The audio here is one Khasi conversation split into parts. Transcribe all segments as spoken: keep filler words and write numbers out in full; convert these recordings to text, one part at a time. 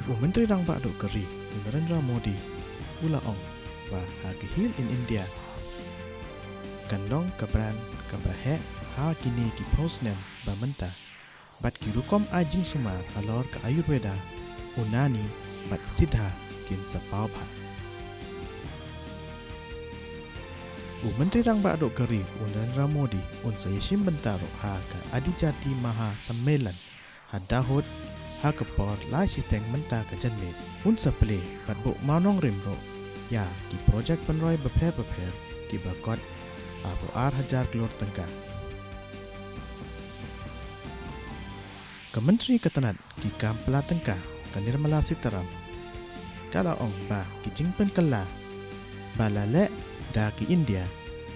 U Myntri Rangbah Duh ka ri, u Narendra Modi, u la ong ba ha ka Hill in India kan long ka brand kaba heh ha kine ki phew snem ba mynta, bad ki rukom ai jingsumar halor ka Ayurveda, Unani bad Siddha kin sa paw bha. U Myntri Rangbah Duh ka ri, u Narendra Modi, un sa ïashim bynta ruh ha ka Adijati Maha Sammelan ha Dahod ha ka por lai shiteng mynta ka janmiet. Un sa plie bad buh mawnongrim ruh ïa ki projek pynroi bapher bapher kiba kot arphew ar hajar klur tyngka. Ka Myntri ka tnat ki kam pla tyngka, ka Nirmala Sitharam, ka la ong ba ki jingpynkylla ba la leh da ka India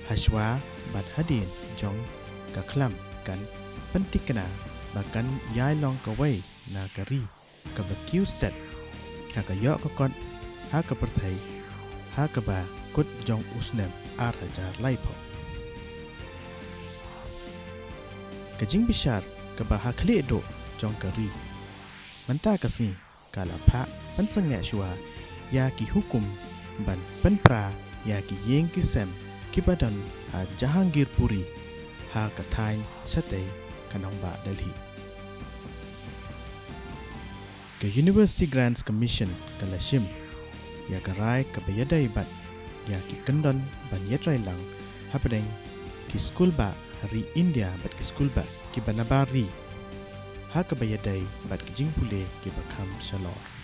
hashwa bad hadien jong ka khlam kan pyntikna ba kan ïai long kawei na ka ri kaba kiew stet ha ka ïoh ka kot ha ka pyrthei ha kaba kut jong u snem ar hajar laiphew. Ka jingbishar kaba ha khlieh duh jong ka ri mynta ka sngi ka la phah pynsangeh shuwa ïa ki hukum ban pynpra ïa ki ïing ki sem kiba don ha Jahangirpuri, ha ka thaiñ shatei ka nongbah Delhi. Ka University Grants Commission ka la shim ïa ka rai kaba ïadei bad ïa ki kyndon ban ïatreilang hapdeng ki skulbah ha ri India bad ki skulbah kiba nabar ri, ha kaba ïadei bad ki jingpule kiba kham shalor.